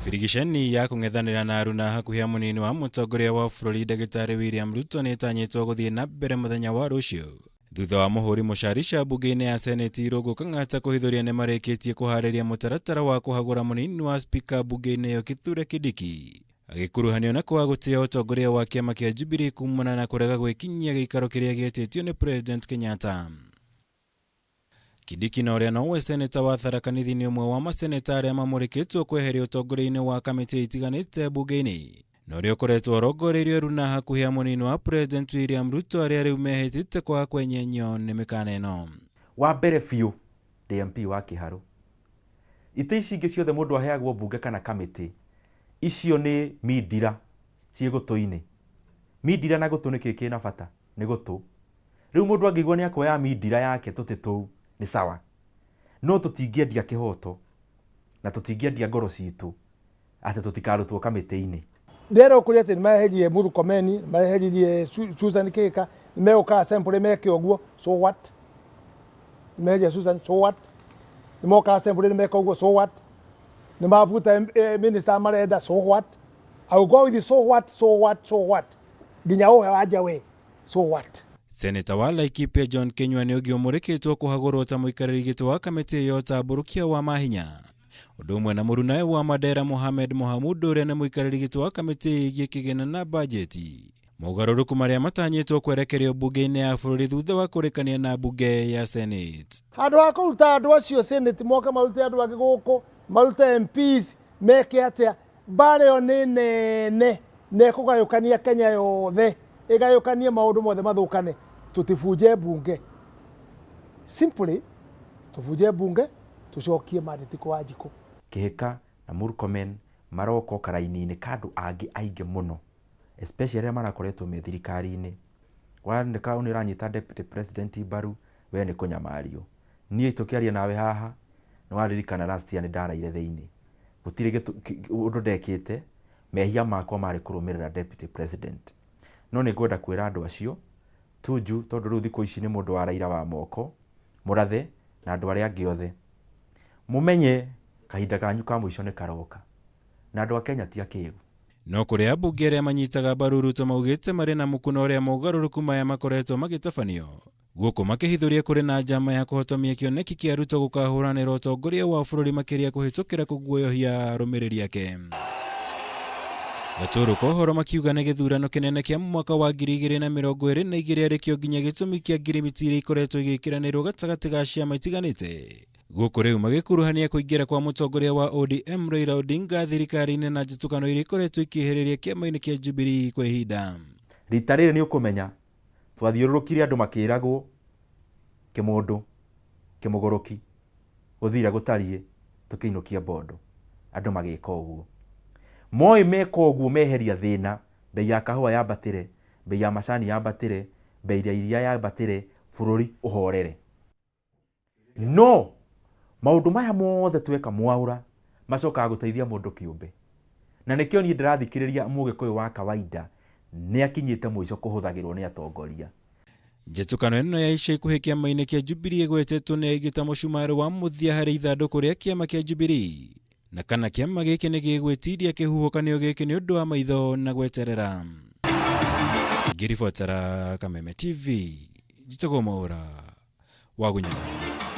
Birigiceni ya kũng'ethanĩra na aruna hakuhĩ a mũnini wa mũtongoria wa bũrũri ndagĩtarĩ William Ruto nĩ ĩtanyĩtwo gũthiĩ na mbere mũthenya wa rũciũ thutha wa mũhũri mũcarica mbunge-inĩ ya Seneti Irũngũ Kang'ata kũhithũria nĩ marĩkĩtie kũharĩria mũtaratara wa kũhagũra mũnini wa spika mbunge-inĩ ĩyo Kithure Kindiki agĩkuruhanio na kwaga gũtĩa ũtongoria wa kĩama kĩa Jubilee kumana na kũrega gwĩkinyia gĩikaro kĩrĩa gĩetĩtio nĩ President Kenyatta. Kindiki na ũrĩa nowe seneta wa Tharaka Nithi nĩ ũmwe wa maseneta arĩa mamũrĩkĩtwo kweherio ũtongoria-inĩ wa kamĩtĩ itiganĩte mbunge-inĩ na ũrĩa ũkoretwo arongoreirio runa hakuhĩ a mũnini wa President William Ruto arĩa rĩu mehĩtĩte kwaga kwenyenyio nĩ mĩkana ĩno. Wa mbere biũ ndĩ MP wa Kĩharũ. Itĩ ici ingĩ ciothe mũndũ aheagwo mbunge kana kamĩtĩ, icio nĩ mindira ciĩ gũtũ-inĩ. Mindira na gũtũ nĩkĩ kĩna bata? Nĩ gũtũ. Rĩu mũndũ angĩigua nĩ akuoya mindira yake tũtĩ tũu nĩ sawa. No tũtingĩendia kĩhoto na tũtingĩendia ngoro citũ atĩ tũtikarutwo kamĩtĩ-inĩ. Ndĩrerwo kũrĩ atĩ nĩmeheririe Murkomen, nĩmeheririe Susan Kihika, nĩmegũka assembly meke ũguo, so what? Nĩmeheria Susan, so what? Nĩmoka assembly nĩmeka ũguo, so what? Nĩmabuta minister marenda, so what? I will go with the so what, so what, so what? Nginya ũhe wanja we, so what? Seneta wa Laikipia John Kinyua nĩ ũngĩ ũmũrĩkĩtwo kũhagũrwo ta mũikarĩri gĩtĩ wa kamĩtĩ ĩyo ũtambũrũkia wa mahinya. Ũndũ ũmwe na mũrunawe wa Mandera Mohamed Mohamud ũrĩa nĩ mũikarĩri gĩtĩ wa kamĩtĩ ĩgiĩ kĩgĩna na bajeti. Mogarũrũku marĩa matanyĩtwo kwerekerio mbunge-inĩ ya bũrũri thutha wa kũrĩkania na mbunge ya Senate. Handũ ha kũruta andũ acio Senate moke marute andũ angĩ gũkũ, marute MPs, meke atĩa, mbara ĩyo nĩ nene na ĩkũgayũkania Kenya yothe, ĩgayũkanie maũndũ mothe mathũkane. Tũtibunje mbunge. Simply, tũbunje mbunge, tũcokie mandate kwa Wanjikũ. Kĩhĩka na Murkomen maroka o karaini-inĩ ka andũ angĩ aingĩ mũno especially arĩa marakoretwo me thirikari-inĩ. Wandĩka nĩ ũranyita deputy president mbaru, we nĩ kũnyamario. Niĩ tũkĩaria nawe haha, nĩ waririkana last year nĩ ndaraire thĩinĩ. Gũtirĩ ũndũ ndekĩte, mehia makwa marĩ kũrũmĩrĩra deputy president. No nĩ ngwenda kwĩra andũ acio, Tuju tondũ rĩu thikũ ici nĩ mũndũ wa Raila wa moko, Mũrathe na andũ arĩa angĩ othe, mũmenye kahinda kanyu ka mũico nĩ karoka. Na andũ a Kenya ti akĩgu. No kũrĩ ambunge arĩa manyitaga mbaru Ruto maugĩte marĩ na muku na ũrĩa mogarũrũku maya makoretwo magĩtabanio. Gũkũ makĩhithũria kũrĩ na njama ya kũhotomia kĩoneki kĩa Ruto gũkahũranĩra ũtongoria wa bũrũri makĩria kũhĩtũkĩra kũguoyohia arũmĩrĩri ake. Gatũrũ ka ũhoro makiuga nĩ gĩthurano kĩnene kĩa mwaka wa 2022 arĩ kĩo nginya gĩtũmi kĩa ngirimiti iria ikoretwo igĩkĩranĩrwo gatagatĩ ga ciama itiganĩte. Gũkũ rĩu magĩkuruhania kũingĩra kwa mũtongoria wa ODM Raila Odinga thirikari-inĩ na njĩtũkano iria ikoretwo ikĩhĩrĩria kĩama-inĩ kĩa Jubilee kwa ihinda. Rita rĩrĩ nĩ ũkũmenya twathiũrũrũkire andũ makĩragwo kĩmũndũ kĩmũgũrũki gũthire gũtariĩ tũkĩinũkia mbondo andũ magĩka ũguo. Moĩ meka ũguo meheria thĩna, bei ya kahũa yambatĩre, bei ya macani yambatĩre, bei ya iria yambatĩre, bũrũri ũhorere. No maũndũ maya mothe tweka mwaũra macokaga gũteithia mũndũ kĩũmbe. Na nĩkĩo niĩ ndĩrathikĩrĩria mũgĩkũyũ wa kawaida nĩ akinyĩte mũico kũhũthagĩrwo nĩ atongoria. Njĩtũkano ĩno ya ica ikuhĩ kĩama-inĩ kĩa Jubilee ĩgwetetwo nĩ aingĩ ta mũcumarĩ wa mũthia harĩ ithandũkũ rĩa kĩama kĩa Jubilee na kana kĩama gĩkĩ nĩ gĩgwĩtiria kĩhuhũkanio gĩkĩ nĩ ũndũ wa maitho na gweterera. Ngĩribotera Kameme TV, njĩtagwo Mwaũra wa Gunyana.